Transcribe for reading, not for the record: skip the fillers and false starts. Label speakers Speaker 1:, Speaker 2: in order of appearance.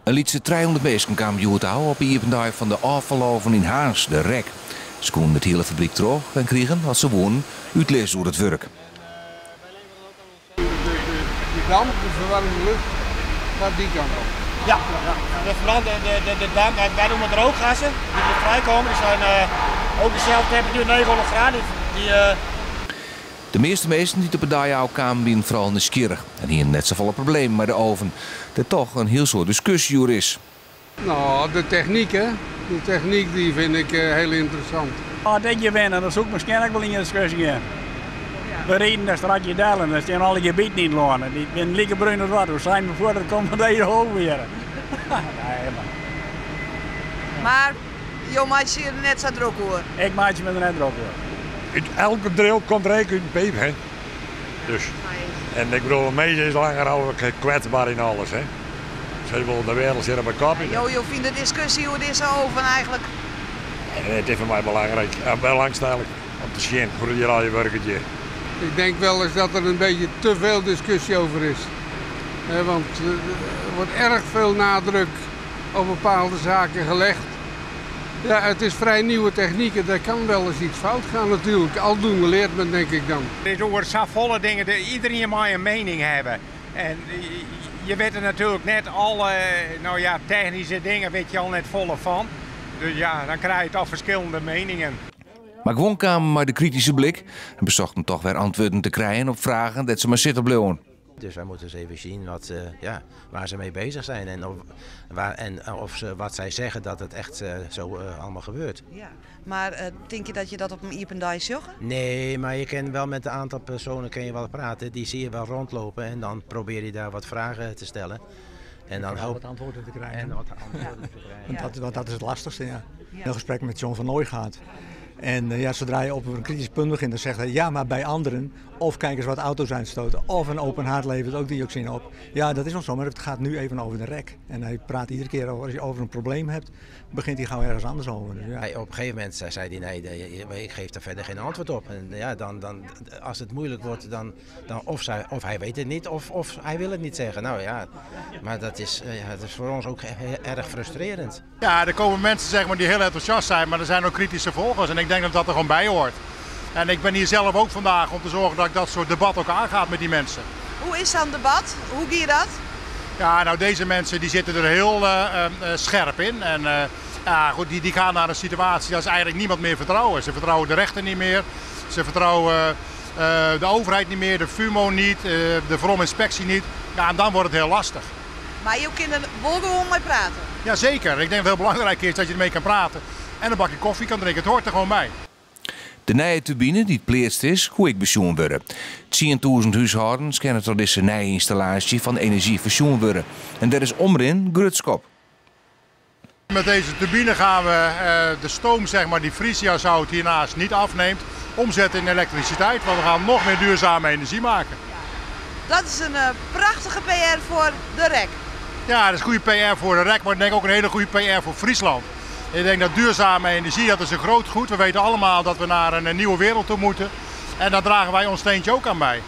Speaker 1: In lytse 300 minsken kamen hjoed ôf op 'e iepen dei fan de ôffaloven yn Harns, de REC. Se koenen it hiele fabryk troch en krigen, wat se woenen, útlis oer it wurk.
Speaker 2: De damp, de ferwaarme lucht, gaat die kant op.
Speaker 3: Ja, de, de, de, de damp, wij noemen het rookgassen, die er vrijkomen, die zijn ook dezelfde temperatuur, 900 graden. Die,
Speaker 1: De measte minsken dy't op 'e dei ôfkamen wienen foaral nijsgjirrich en hienen net safolle problemen mei de oven, dêr't toch in hiel soad diskusje oer is.
Speaker 2: Nou, de technyk, hè. De technyk die vind ik heel interessant.
Speaker 4: As ik hjir wenne, dan soe ik miskien ek wol yn diskusje gean. We riden dêr straks del en der steane alle gebieten yn it lân. Dy binne like brún as wat. Hoe sein me foar, dat komt fan dizze oven weer. Nee, mar.
Speaker 5: Mar jo meitsje der net sa drok oer?
Speaker 4: Ik meitsje my der net drok oer.
Speaker 6: Ut elke drill komt reek út in piip, hè. Dus, en ik bedoel, mins is langer al kwetsber yn alles, hè. Se wol de wereld sit op 'e kop.
Speaker 5: Jo fine de diskusje oer dizze oven eigentlik?
Speaker 6: En it is foar my belangryk, belangstellend om te sjen hoe't it hjir allegear wurket hjir.
Speaker 2: Ik denk wel eens dat er een beetje te veel discussie over is. Want er wordt erg veel nadruk op bepaalde zaken gelegd. Ja, het is vrij nieuwe techniek en daar kan wel eens iets fout gaan natuurlijk. Aldoende leert men, denk ik dan.
Speaker 7: Er is oer safolle dingen, iedereen mei in miening hawwe. En je wit der natuerlik net alle, nou ja, technyske dingen witte je al net folle fan. Dus ja, dan krije je toch ferskillende mieningen.
Speaker 1: Mar guon kamen mei de krityske blik en besochten toch wer antwurden te krijen op fragen dêr't se mei sitten bleauwen.
Speaker 8: Dus wij moeten eens even zien ja, waar ze mee bezig zijn en of ze, wat zij zeggen dat het echt zo allemaal gebeurt.
Speaker 5: Ja. Mar tinke je dat je dat op in iepen dei sjogge?
Speaker 8: Nee, maar je kan wel met een aantal personen kun je wel praten. Die zie je wel rondlopen en dan probeer je daar wat vragen te stellen. En dan
Speaker 9: En
Speaker 8: hoop
Speaker 9: wat antwoorden te krijgen.
Speaker 8: En wat antwoorden te krijgen.
Speaker 9: Want dat is het lastigste, ja. Een gesprek met John van Nooy gaat. En ja, zodra je op een kritisch punt begint, dan zegt hij ja, maar bij anderen. Of kijk eens wat auto's uitstoten. Of een open haard levert ook dioxine op. Ja, dat is wel zo, maar het gaat nu even over de REC. En hij praat iedere keer over, als je over een probleem hebt, begint hij gauw ergens anders over. Dus ja.
Speaker 8: Hij, op een gegeven moment zei hij, nee, nee, ik geef daar verder geen antwoord op. En ja, dan, als het moeilijk wordt, dan of hij weet het niet of hij wil het niet zeggen. Nou ja, maar ja, dat is voor ons ook erg frustrerend.
Speaker 6: Ja, er komen mensen, zeg maar, die heel enthousiast zijn, maar er zijn ook kritische volgers. En ik denk dat dat er gewoon bij hoort. En ik ben hier zelf ook vandaag om te zorgen dat ik dat soort debat ook aangaat met die mensen.
Speaker 5: Hoe is zo'n debat? Hoe gaat dat?
Speaker 6: Ja, nou, deze mensen die zitten er heel scherp in. En ja, goed, die gaan naar een situatie dat ze eigenlijk niemand meer vertrouwen. Ze vertrouwen de rechter niet meer, ze vertrouwen de overheid niet meer, de FUMO niet, de VROM-inspectie niet. Ja, en dan wordt het heel lastig.
Speaker 5: Mar jo kinne der wol gewoan mei prate?
Speaker 6: Jazeker, ik denk dat het heel belangrijk is dat je ermee kan praten en een bakje koffie kan drinken. Het hoort er gewoon bij.
Speaker 1: De nije turbine dy't pleatst is, koe ek besjoen wurde. 10.000 húshâldens kinne troch dizze nije ynstallaasje fan enerzjy foarsjoen wurde. En dêr is Omrin grutsk op.
Speaker 6: Met deze turbine gaan we de stoom, zeg maar, die Frisia Zout hiernaast niet afneemt, omzetten in elektriciteit. Want we gaan nog meer duurzame energie maken.
Speaker 5: Dat is in prachtige PR foar de REC.
Speaker 6: Ja, dat is goede PR voor de REC, maar ik denk ook een hele goede PR voor Friesland. Ik denk dat duurzame energie, dat is een groot goed. We weten allemaal dat we naar een nieuwe wereld toe moeten. En daar dragen wij ons steentje ook aan bij.